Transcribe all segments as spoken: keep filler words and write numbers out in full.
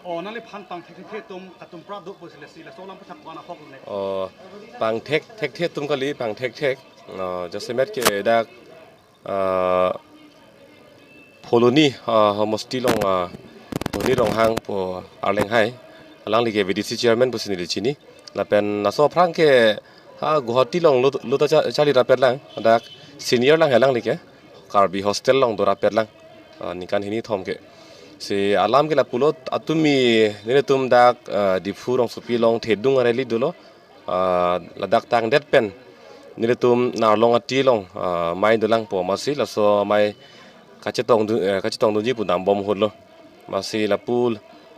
O, nangliphan pangthek thekthe atum, atum pra do pusi lasi, laso alam aputhak ko-an ahok ne? O, pangthek thekthe atum kali, pangthek thek. O, jasemet ke dak, ah, Phuloni, ah, homosti along, ah, Dhoni Ronghang pu arleng hai. Alangli ke V D C chairman pusi neli chini. Lapen laso aphrang ke ha Guwahati along lut, lut ta cha-, charli rapet lang. Dak senior lang he alangli ke. Karbi hostel along do rapet lang. Ah, ningkan hini thom ke. Si alam ke lapulo atum mi nelitum dak, ah, Diphu rongsopi along thedung areli dolo. Ah, ladak tangdet pen nelitum Narlong ati along, ah, amei dolang pu amatsi laso amei kachetong du-, eh, kachetong dunji pu dambom ahut lo. Amatsi lapu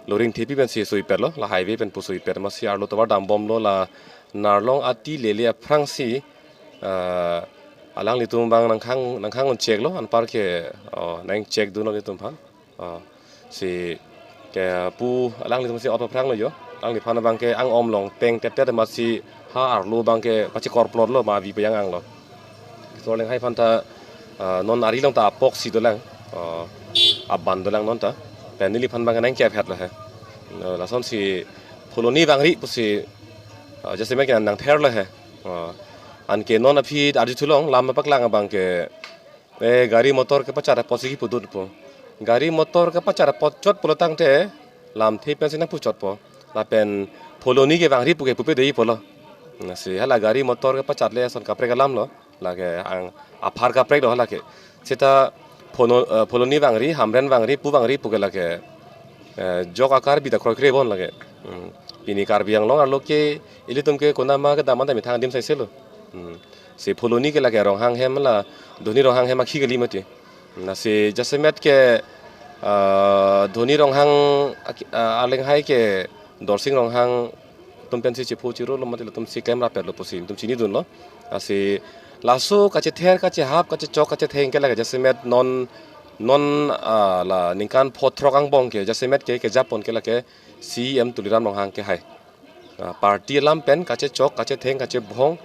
Loringthepi pensi suipet lo, la highway pen pu suipet. Amatsi arlo tovar dambom lo, la Narlong ati lele aphrangsi, ah, alanglitum abang nangkhang, nangkhang un check lo, anpar ke, oh, nang check dunlo nelitum aphan. Ah, si ke pu alanglitum si ot aphrang lo jo. Alangliphan abang ke ang-om along teng tep tep amatsi ha arlo abang ke pachekorplot lo, ma vi pajang ang lo. Laso arleng hai aphan ta, ah, non ari along ta apok si dolang, ah, aban dolang non ta. Pen neliphan abang ke nang kep het lo he. Ah, lasonsi Phuloni vangri pusi, ah, jasemet ke nang ther lo he. Ah, anke non aphi arjuthu long, lam paklang abang ke, eh, gari motor kepachat apotsi kipudun pu. Gari motor kepachat apot chot pulo tangte lamthe pensi nangpu chot po. Lapen Phuloni ke vangri pu ke pupe dei pulo. Lasi hala gari motor kepachat le ason kaprek alam lo. Lake ang aphar kaprek do hala ke. Seta Phono-, eh, Phuloni vangri, Hamren vangri, pu vangri pu ke lake, eh, jok a-Karbi ta kroikre bon lake. Hmm. Pini Karbi Anglong arlo ke ilitum ke konat ma kedam anta methang adim saise lo. Hmm. Si Phuloni ke lake Ronghang hem la, Dhoni Ronghang hem akhi kali mati. Lasi jasemet ke, ah, Dhoni Ronghang ak-, ah, arleng hai ke Dorsing Ronghang atum pensi chepho chiro lo mati, latum si klem rapet lo pusi nelitum chinidun lo. Lasi laso kachether, kachehap, kachechok, kachetheng ke lake jasemet non, non, ah, la ningkan pho throk angbong ke jasemet ke kejapon ke lake C E M Tuliram Ronghang ke hai. Ah, party alam pen kachechok, kachetheng, kachebhong.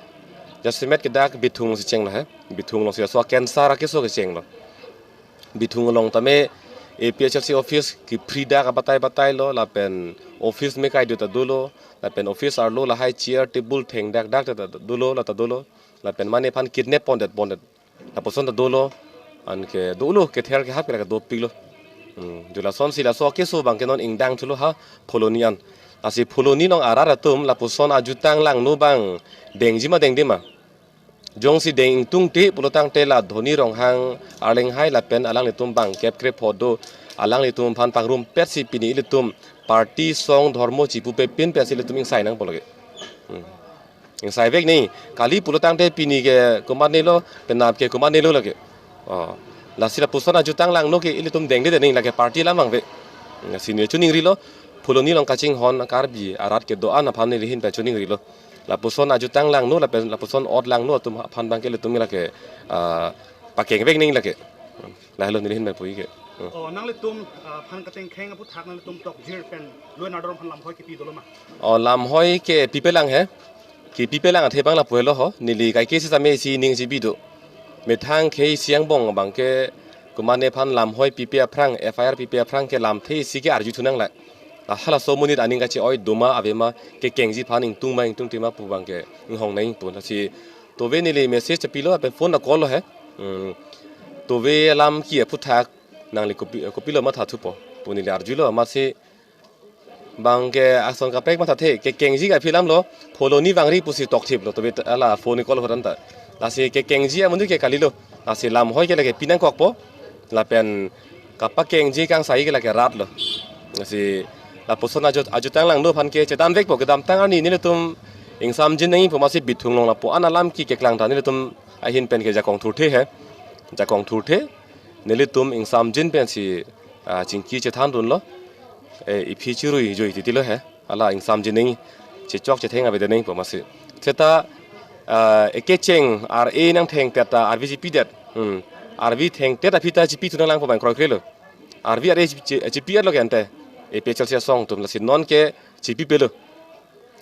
Jasemet ke dak Bithung si cheng lo he. Bithung along si laso cancer akeso kecheng lo. Bithung along tame A P H L C office kepri dak abatai batai lo, lapen office me kai do ta dolo, lapen office arlo lahai chair table theng dak dak ta dolo, la ta dolo, lapen mane aphan kidnap pondet pondet. Lapuson ta dolo, anke dolo, kether kehap ke lake dopik lo. Hmm, jo lasonsi laso akeso abang ke non ingdang thulo ha Phuloni an. Lasi Phuloni along arat atum lapuson ajutang langno abang dengji ma dengde ma. Jongsi deng ingtungte pulo tangte la Dhoni Ronghang arleng hai lapen alanglitum bang kep krepho do, alanglitum aphan pangrumpetsi pini ilitum party song dhormo chipupepin pensi ilitum ingsai nangpo lake. Hmm. Ingsai vek ni, kali pulo tangte pini ke komatne lo, penap ke komatne lo lake. Oh. Lasi lapuson ajutang langno ke ilitum dengde de ni lake party alam abang ve. Lasi ne choningri lo, Phuloni along kachinghon Karbi arat kedo-an aphan neli ahin pen choningri lo. Lapuson ajutang langno, lapen lapuson ot langno atum aphan abang ke ilitum lake, ah, pakeng vek ni lake. Lahelo neli ahin pen pu ke. Hmm. O, nanglitum, ah, aphan katengkheng aputhak nanglitum tokjir pen Loi Nardor aphan lamhoi kipi dolo ma? O, lamhoi ke pipelang he. Kipipelang athe abang lapu helo ho. Neli kaike sitame isi ning chibi do. Methang khei isi angbong abang ke komatne aphan lamhoi pipe aphrang, F I R pipe aphrang ke lamthe isi ke arjuthu nang la. Halaso amonit aning kache-oi doma avema, kekengji aphan ingtung ma ingtungte ma pu abang ke inghong nangpo. Lasi tove neli message chepilo, ape phone a call lo he. Hmm. Tove alam ki aputhak nangli kopi, kopilo matha thupo pu neli arjulo, amatsi abang ke ason kaprek mathathe, kekengji ke aphi alam lo, Phuloni vangri pusi tokthip lo, tove ta, hala phone call ahut anta. Lasi kekengji amonit ke kalilo, lasi lamhoi ke lake pi nangkokpo, lapen kapakengji kangsai ke lake rat lo. Lasi lapuson ajut, ajutang langno aphan ke chedan vekpo, kedamtang arni nelitum ingsamjin nangpo, amatsi Bithung along lapu-an alam ki keklang ta nelitum ahin pen ke jakong thurthe he, jakong thurthe, nelitum ingsamjin pensi, ah, chingki chethandunlo. Eh, iphi chirui joi titi lo he. Hala ingsamjin nang, chechok chetheng avedet nangpo amatsi. Seta, ah, ekecheng R A nangthengtet ta arvi chipidet. Hmm. Arvi thengtet aphi ta chipithu nanglangpo abang kroikre lo. Arvi R A chipi, chipi-et lo ke ante. A P H L C asong atum, lasi non ke chipipelo.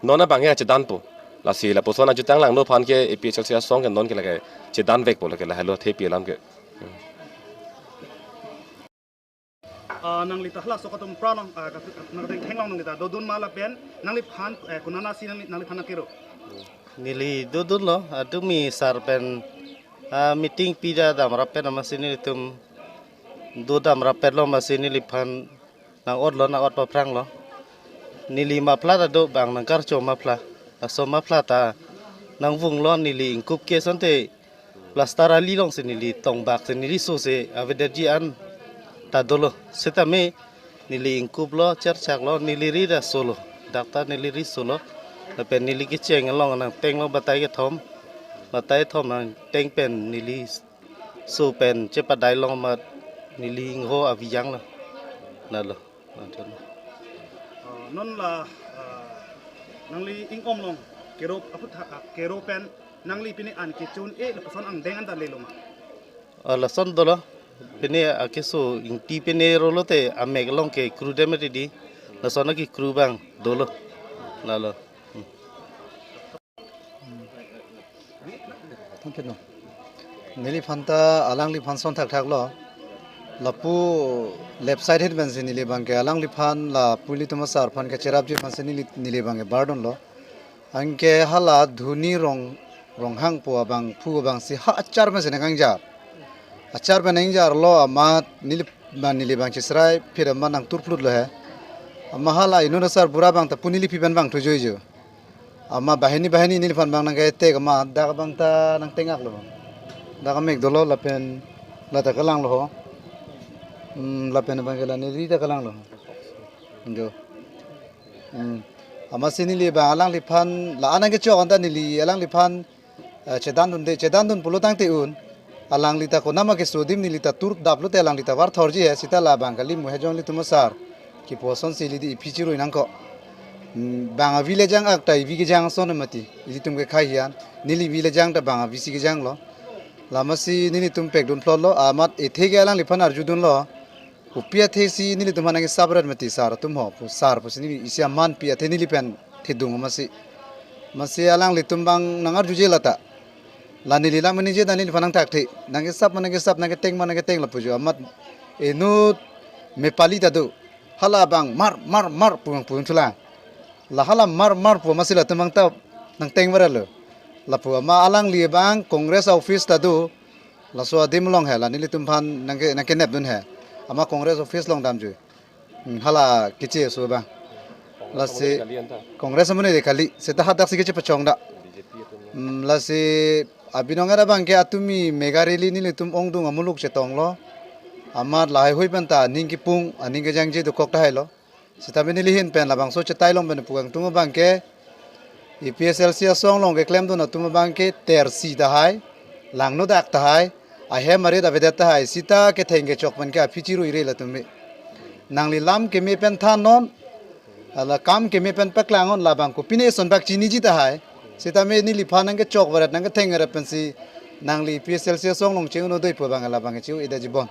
Non abang ke chedanpo. Lasi lapuson ajutang langno aphan ke A P H L C asong ke non ke lake chedan vekpo lake, lahelo thepi alam ke. Hmm. Ah, nangli ta halaso katum pra nang, ah, kat-, kat-, nang teng theklong nangli ta dodun ma lapen nangliphan, eh, konatsi nangli, nangliphan nangkero? Neli dodunlo, adung mi sar pen, ah, meeting pida damrap pen amatsi nelitum do damrap petlo amatsi neliphan nang-otlo, nang-ot paphranglo. Neli maphla ta do bang nangkarcho maphla. Laso maphla ta nangvunglo, neli ingkup ke asonte plaster ali alongsi neli tongbak si neli so si avedetji an ta dolo. Sitame neli ingkuplo, cherchaklo, neli ri ta solo. Dak ta neli ri solo. Lapen neli kecheng along nangtenglo batai kethom. Batai thom nangteng pen neli so pen chepadai long amat neli ingho avi janglo. Lalo. Lalo. Oh, non la, ah, nangli ingkoi along kero aphuthak, ah, kero pen nangli pine an kechun-e lapuson angdeng an ta lelo ma? Ah, lason dolo. Pine akeso ingti pine rolo te amek along kekru dem ri di. Lason akekru abang dolo. Lalo. Hmm. Thank you, no. Neliphan ta alangliphan son thakthaklo. Lapu left side het pensi neli abangke alangliphan lapu ilitum asar aphan kecherapji aphansi neli, neli abangke bardunlo. Anke hala Dhoni Rong, Ronghang pu abangphu abangsi ha achar pensi nangkangjar. Achar pen nangjarlo amat neli, ma neli abang chesrai phir amat nangturplutlo he. Amat hala inut asar bura abang ta pu neli aphi pen abang thujoijo. Amat banghini banghini neliphan abang nangketek amat dak abang ta nangtengaklo. Dak amek dolo lapen la ta kalanglo ho. Hmm, lapen abangke la neli ta kalanglo. Jo. Hmm. Amatsi neli abang alangliphan la-an nangkechok anta neli alangliphan, eh, chedandunde, chedandun pulo tangte un. Alangli ta konama keso adim neli ta tur daplo te alangli ta varthorji he, seta la abang kali mu he jong ilitum asar. Kipu asonsi ili di iphi chirui nangkok. Hmm, bang avi le jang ak ta ivi kejang ason mati. Ilitum kekhei hian. Neli ivi le jang ta bang avisi kejanglo. La amatsi nelitum pekdunplotlo. Amat ethe ke alangliphan arjudunlo. Kopi athesi nelitum aphan nangkesap rat mati sar atum ho. Pu sar pusi neli isi aman pi athe neli pen thedung amatsi. Amatsi alanglitum abang nangarjuje lata. La neli lam ningje dan neliphan nangthakthe. Nangkesap ma nangkesap, nangketeng ma nangketeng lapu jo. Amat inut mepali ta do. Hala abang mar, mar, mar pu abang pu thulang. La hala mar, mar pu amatsi latum abang ta nangteng varalo. Lapu amat alangli abang Congress office ta do. Laso adim along he, la nelitum aphan nangke, nangkenepdun he. Amat Congress office along damjui. Hmm, hala keche aso abang. Lasi Congress amonit kali, seta hadaksi kechepachong da. Hmm, lasi abinong era abangke atumi mega rally nelitum ongdung amuluk chetonglo. Amat lahai hui pen ta aning kipung, aning kejangje dokok tahailo. Sitame neli ahin pen labangso chetai long pen pu kangtung abangke, APHLC asong along keklemdun atum abangke tersi tahai, langno dak tahai, ahem arit avedet tahai, seta ketheng kechok pen ke aphi chiruire latum me. Nangli lam keme pen thannon, hala kam keme pen paklang non, labang kopine eson bak chiniji tahai. Sitame neliphan nangkechok varet nangketheng varet pensi nangli APHLC asong along che-un-o doi pu abang labang che-un-edetji bon.